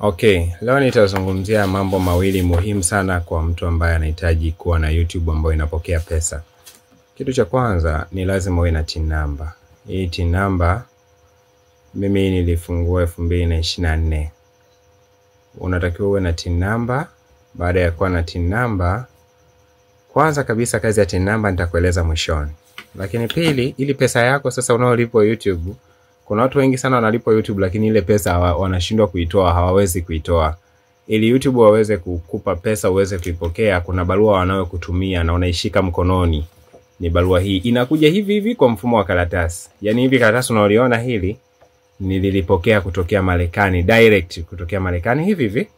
Okay, leo nitazungumzia mambo mawili muhimu sana kwa mtu ambaye anahitaji kuwa na YouTube ambayo inapokea pesa. Kitu cha kwanza ni lazima uwe na TIN number. Hii TIN number mimi nilifungua 2024. Unatakiwa uwe na TIN number. Baada ya kuwa na TIN number, kwanza kabisa kazi ya TIN number nitakueleza mwishoni. Lakini pili, ili pesa yako sasa unaolipwa YouTube, kuna watu wengi sana wanalipwa YouTube lakini ile pesa wanashindwa kuitoa, hawawezi kuitoa. Ili YouTube waweze kukupa pesa uweze kuipokea, kuna barua wanayokutumia na unaishika mkononi. Ni barua hii inakuja hivi hivi kwa mfumo wa karatasi. Yaani hivi karatasi unaoliona hili nililipokea kutokea Marekani, direct kutokea Marekani hivi hivi.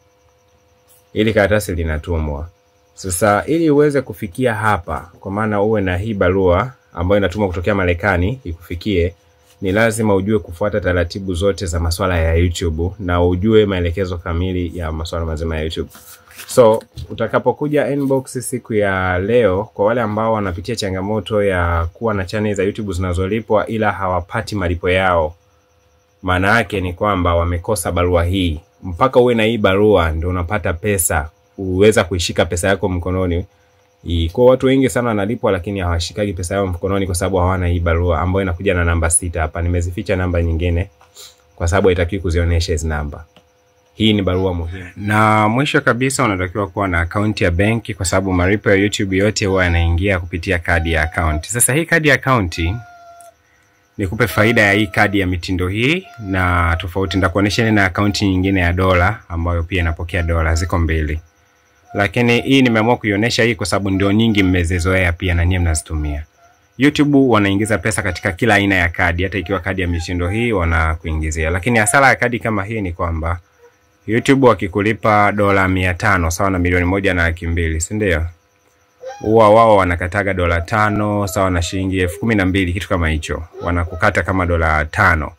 Ili karatasi linatumwa. Sasa ili uweze kufikia hapa, kwa maana uwe na hii barua ambayo inatumwa kutokea Marekani ikufikie, ni lazima ujue kufuata taratibu zote za masuala ya YouTube na ujue maelekezo kamili ya masuala mazima ya YouTube. So, utakapokuja inbox siku ya leo, kwa wale ambao wanapitia changamoto ya kuwa na channel za YouTube zinazolipwa ila hawapati malipo yao, maana yake ni kwamba wamekosa barua hii. Mpaka uwe na hii barua ndio unapata pesa, uweza kuishika pesa yako mkononi. Kwa watu wengi sana wanalipwa lakini hawashikagi pesa yao mkononi kwa sababu hawana hii barua ambayo inakuja na namba 6 hapa. Nimezificha namba nyingine kwa sababu haitakiwi kuzionyesha hizi namba. Hii ni barua muhimu. Na mwisho kabisa unatakiwa kuwa na akaunti ya benki kwa sababu malipo ya YouTube yote huwa yanaingia kupitia kadi ya akaunti. Sasa hii kadi ya akaunti, nikupe faida ya hii kadi ya mitindo hii na tofauti, nitakuonyesha na akaunti nyingine ya dola ambayo pia inapokea dola, ziko mbili. Lakini hii nimeamua kuionyesha hii kwa sababu ndio nyingi mmezizoea pia na nyinyi mnazitumia. YouTube wanaingiza pesa katika kila aina ya kadi, hata ikiwa kadi ya mitindo hii wanakuingizia. Lakini hasara ya kadi kama hii ni kwamba YouTube wakikulipa dola 500 sawa na 1,200,000, si ndio? Huwa wao wanakataga dola 5 sawa na shilingi 12,000, kitu kama hicho. Wanakukata kama dola 5,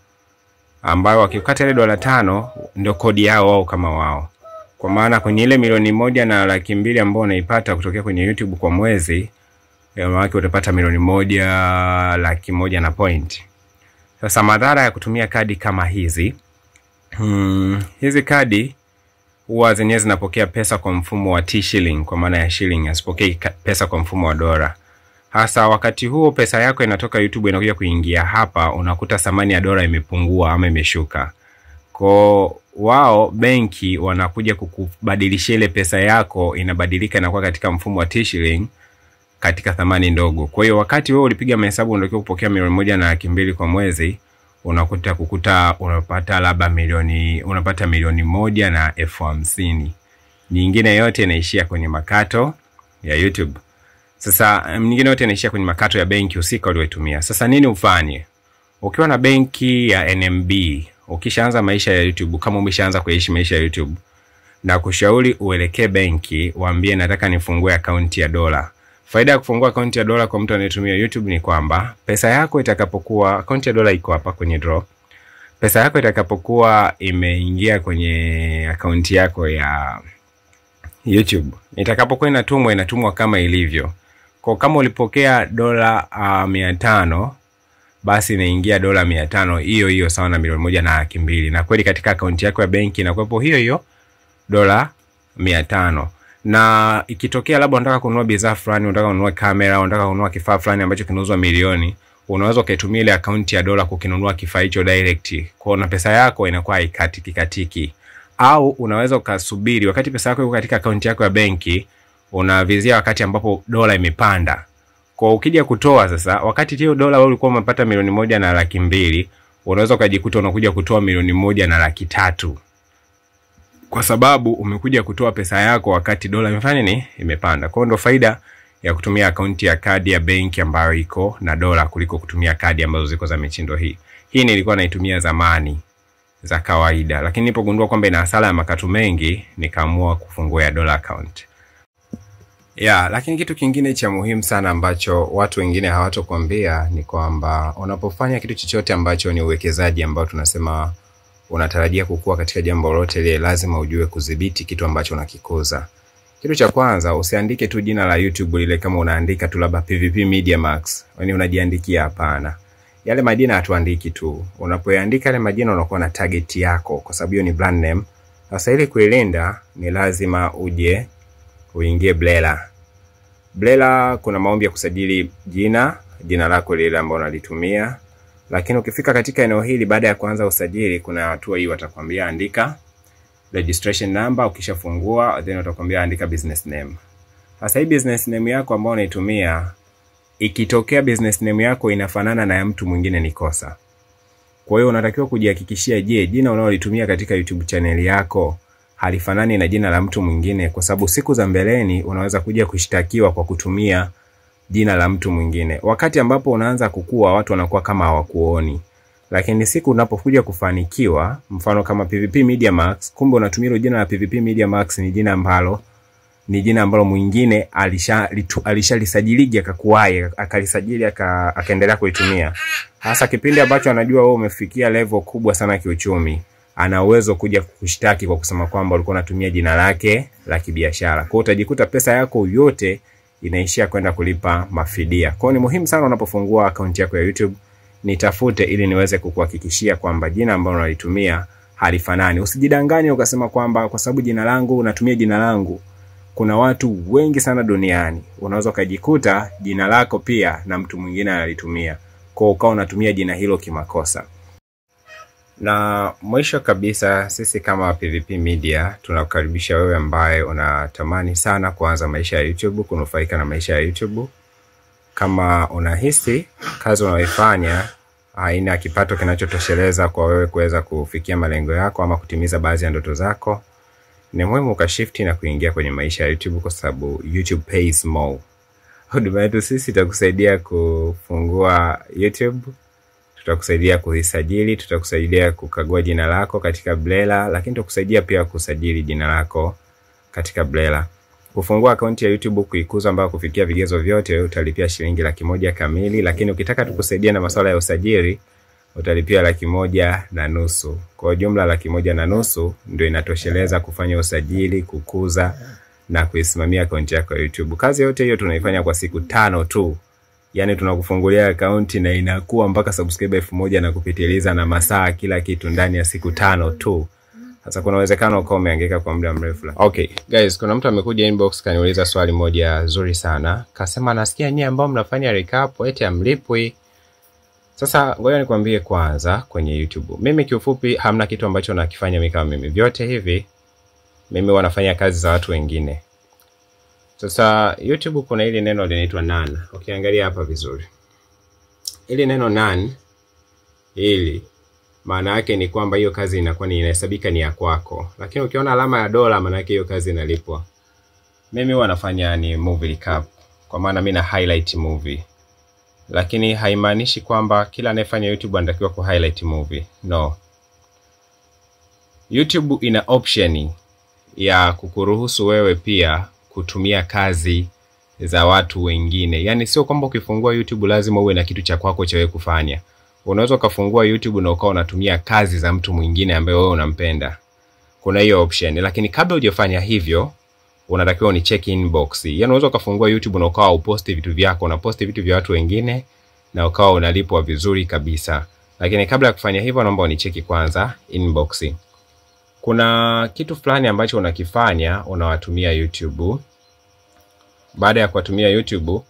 ambayo wakikukata ile dola 5 ndio kodi yao wao kama wao. Kwa maana kwenye ile 1,200,000 ambayo unaipata kutokea kwenye YouTube kwa mwezi, maana yake utapata 1,100,000 na point. Sasa madhara ya kutumia kadi kama hizi, hizi kadi huwa zenyewe zinapokea pesa kwa mfumo wa T-shilling, kwa maana ya shilling, asipokei pesa kwa mfumo wa dola. Hasa wakati huo pesa yako inatoka YouTube inakuja kuingia hapa, unakuta thamani ya dola imepungua ama imeshuka. Kwa wao benki wanakuja kukubadilishia ile pesa yako, inabadilika inakuwa katika mfumo wa T-shilling katika thamani ndogo. Kwa hiyo wakati wewe ulipiga mahesabu unatakiwa kupokea 1,200,000 kwa mwezi, unakuta kukuta unapata labda unapata 1,050,000. Nyingine yote inaishia kwenye makato ya YouTube. Sasa nyingine yote inaishia kwenye makato ya benki husika uliyoitumia. Sasa nini ufanye? Ukiwa na benki ya NMB, ukishaanza maisha ya YouTube, kama umeshaanza kuishi maisha ya YouTube, na kushauri uelekee benki, waambie nataka nifungue akaunti ya dola. Faida ya kufungua akaunti ya dola kwa mtu anayetumia YouTube ni kwamba pesa yako itakapokuwa, akaunti ya dola iko hapa kwenye draw. Pesa yako itakapokuwa imeingia kwenye akaunti yako ya YouTube, itakapokuwa inatumwa, inatumwa kama ilivyo. Kwa kama ulipokea dola 500, basi inaingia dola 500 hiyo hiyo sawa na 1,200,000. Na kweli katika akaunti yako ya benki inakuwepo hiyo hiyo dola 500. Na ikitokea labda unataka kununua bidhaa fulani, unataka kununua kamera, unataka kununua kifaa fulani ambacho kinauzwa milioni, unaweza ukaitumia ile akaunti ya dola kukinunua kifaa hicho direct. Kwa na pesa yako inakuwa haikatiki katiki. Au unaweza ukasubiri wakati pesa yako iko katika akaunti yako ya benki, unavizia wakati ambapo dola imepanda. Kwa ukija kutoa sasa, wakati hiyo dola wewe ulikuwa umepata 1,200,000, unaweza ukajikuta unakuja kutoa 1,300,000. Kwa sababu umekuja kutoa pesa yako wakati dola imefanya nini? Imepanda. Kwa hiyo ndo faida ya kutumia akaunti ya kadi ya benki ambayo iko na dola kuliko kutumia kadi ambazo ziko za mitindo hii. Hii nilikuwa naitumia zamani za kawaida, lakini nilipogundua kwamba ina hasara ya makato mengi, nikaamua kufungua ya dola account. Ya, lakini kitu kingine cha muhimu sana ambacho watu wengine hawatokuambia ni kwamba unapofanya kitu chochote ambacho ni uwekezaji ambao tunasema unatarajia kukua katika jambo lolote lile, lazima ujue kudhibiti kitu ambacho unakikuza. Kitu cha kwanza, usiandike tu jina la YouTube lile kama unaandika tu labda PVP Media Max, yaani unajiandikia. Hapana. Yale majina hatuandiki tu. Unapoyaandika yale majina unakuwa na target yako, kwa sababu hiyo ni brand name. Sasa ili kuilinda ni lazima uje uingie BRELA. BRELA kuna maombi ya kusajili jina lako lile ambalo unalitumia. Lakini ukifika katika eneo hili baada ya kuanza usajili, kuna hatua hii watakwambia andika registration number. Ukishafungua then watakwambia andika business name. Sasa hii business name yako ambayo unaitumia, ikitokea business name yako inafanana na ya mtu mwingine ni kosa. Kwa hiyo unatakiwa kujihakikishia, je, jina unalolitumia katika YouTube channel yako halifanani na jina la mtu mwingine, kwa sababu siku za mbeleni unaweza kuja kushtakiwa kwa kutumia jina la mtu mwingine. Wakati ambapo unaanza kukua watu wanakuwa kama hawakuoni. Lakini siku unapokuja kufanikiwa, mfano kama PVP Media Max, kumbe unatumia jina la PVP Media Max ni jina ambalo mwingine alishalisajili akakuwahi, akalisajili akaendelea kuitumia. Hasa kipindi ambacho anajua wewe umefikia level kubwa sana kiuchumi, ana uwezo kuja kukushtaki kwa kusema kwamba ulikuwa unatumia jina lake la kibiashara. Kwa hiyo utajikuta pesa yako yote inaishia kwenda kulipa mafidia. Kwa hiyo ni muhimu sana unapofungua akaunti yako ya YouTube nitafute ili niweze kukuhakikishia kwamba jina ambalo unalitumia halifanani. Usijidanganye ukasema kwamba kwa sababu jina langu unatumia jina langu. Kuna watu wengi sana duniani, unaweza ukajikuta jina lako pia na mtu mwingine analitumia. Kwa hiyo ukawa unatumia jina hilo kimakosa. Na mwisho kabisa, sisi kama PVP Media tunakukaribisha wewe ambaye unatamani sana kuanza maisha ya YouTube, kunufaika na maisha ya YouTube. Kama unahisi kazi unayoifanya haina kipato kinachotosheleza kwa wewe kuweza kufikia malengo yako ama kutimiza baadhi ya ndoto zako, ni muhimu ukashifti na kuingia kwenye maisha ya YouTube kwa sababu YouTube pays more. Huduma yetu sisi itakusaidia kufungua YouTube, tutakusaidia kuisajili, tutakusaidia kukagua jina lako katika BRELA, lakini tutakusaidia pia kusajili jina lako katika BRELA. Kufungua akaunti ya YouTube, kuikuza mpaka kufikia vigezo vyote, utalipia shilingi 100,000 kamili, lakini ukitaka tukusaidie na masuala ya usajili utalipia 150,000. Kwa jumla 150,000 ndio inatosheleza kufanya usajili, kukuza na kuisimamia akaunti yako ya YouTube. Kazi yote hiyo tunaifanya kwa siku 5 tu. Yaani tunakufungulia akaunti na inakuwa mpaka subscriber 1000 na kupitiliza na masaa kila kitu ndani ya siku 5 tu. Sasa kuna uwezekano ukawa umehangaika kwa muda mrefu. Okay, guys, kuna mtu amekuja inbox kaniuliza swali moja zuri sana. Kasema nasikia nyinyi ambao mnafanya recap eti hamlipwi. Sasa ngoja nikwambie kwanza kwenye YouTube. Mimi kiufupi hamna kitu ambacho nakifanya mimi kama mimi. Vyote hivi mimi wanafanya kazi za watu wengine. Sasa YouTube kuna hili neno linaitwa none. Ukiangalia hapa vizuri, hili neno none hili maana yake ni kwamba hiyo kazi inakuwa ni inahesabika ni ya kwako. Lakini ukiona alama ya dola maana yake hiyo kazi inalipwa. Mimi huwa nafanya ni movie recap, kwa maana mimi na highlight movie. Lakini haimaanishi kwamba kila anayefanya YouTube anatakiwa ku highlight movie. No. YouTube ina option ya kukuruhusu wewe pia kutumia kazi za watu wengine. Yaani sio kwamba ukifungua YouTube lazima uwe na kitu cha kwako cha wewe kufanya. Unaweza ukafungua YouTube na ukawa unatumia kazi za mtu mwingine ambaye wewe unampenda. Kuna hiyo option. Lakini kabla hujafanya hivyo, unatakiwa ni check inbox. Yaani unaweza ukafungua YouTube na ukawa uposti vitu vyako, unaposti vitu vya watu wengine na ukawa unalipwa vizuri kabisa. Lakini kabla ya kufanya hivyo, naomba unicheki kwanza inbox. Kuna kitu fulani ambacho unakifanya, unawatumia YouTube. Baada ya kuwatumia YouTube,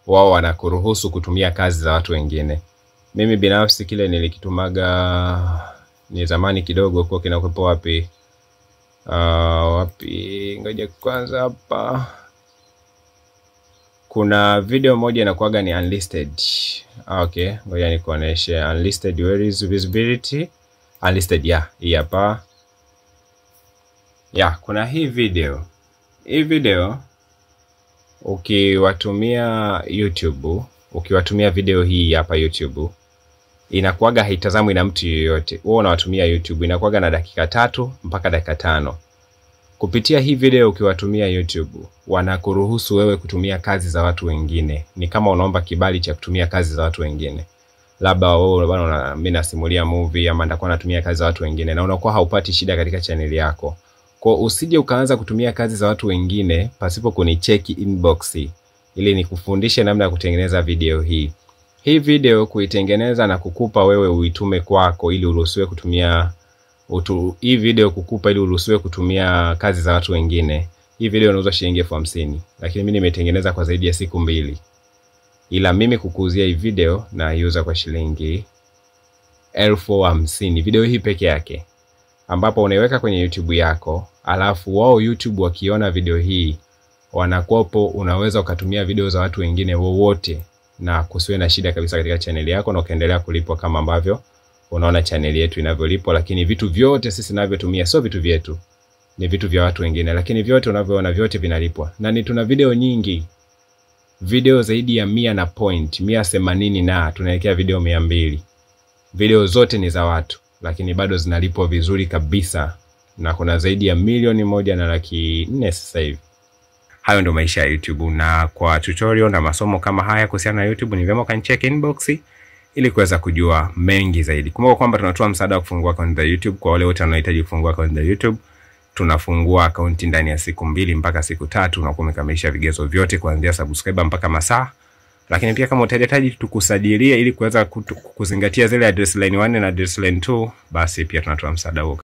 wao wanakuruhusu kutumia kazi za watu wengine. Mimi binafsi kile nilikitumaga ni zamani kidogo, kwa kinakuwepo wapi? Wapi? Ngoja kwanza hapa. Kuna video moja inakuwaga ni unlisted. Okay, ngoja nikuoneshe unlisted, where is visibility? Unlisted, yeah, hii hapa. Yeah, kuna hii video. Hii video ukiwatumia YouTube, ukiwatumia video hii hapa YouTube, inakuwaga haitazamwi na mtu yeyote. Wewe unawatumia YouTube, inakuwaga na dakika 3 mpaka dakika 5. Kupitia hii video ukiwatumia YouTube, wanakuruhusu wewe kutumia kazi za watu wengine. Ni kama unaomba kibali cha kutumia kazi za watu wengine. Labda wewe bwana, mimi nasimulia movie ama nitakuwa natumia kazi za watu wengine, na unakuwa haupati shida katika channel yako. Kwa usije ukaanza kutumia kazi za watu wengine pasipo kunicheki inbox ili nikufundishe namna ya kutengeneza video hii. Hii video kuitengeneza na kukupa wewe uitume kwako ili uruhusiwe kutumia Hii video kukupa ili uruhusiwe kutumia kazi za watu wengine. Hii video inauzwa shilingi 50,000, lakini mimi nimetengeneza kwa zaidi ya siku 2. Ila mimi kukuuzia hii video na iuza kwa shilingi 50,000, video hii peke yake, ambapo unaiweka kwenye YouTube yako, alafu wao YouTube wakiona video hii wanakuopo, unaweza ukatumia video za watu wengine wowote na kusiwe na shida kabisa katika channel yako, na ukaendelea kulipwa kama ambavyo unaona channel yetu inavyolipwa. Lakini vitu vyote sisi tunavyotumia sio vitu vyetu, ni vitu vya watu wengine, lakini vyote unavyoona vyote vinalipwa. Na ni tuna video nyingi, video zaidi ya 100 na point 180 na tunaelekea video 200. Video zote ni za watu, lakini bado zinalipwa vizuri kabisa, na kuna zaidi ya 1,400,000 sasa hivi. Hayo ndo maisha ya YouTube. Na kwa tutorial na masomo kama haya kuhusiana na YouTube, ni vyema ukanicheck inbox ili kuweza kujua mengi zaidi. Kumbuka kwamba tunatoa msaada wa kufungua akaunti za YouTube kwa wale wote wanaohitaji kufungua akaunti za YouTube. Tunafungua akaunti ndani ya siku 2 mpaka siku 3, na umekamilisha vigezo vyote kuanzia subscriber mpaka masaa. Lakini pia kama utahitaji tukusajilie ili kuweza kuzingatia zile address line 1 na address line 2, basi pia tunatoa msaada huo.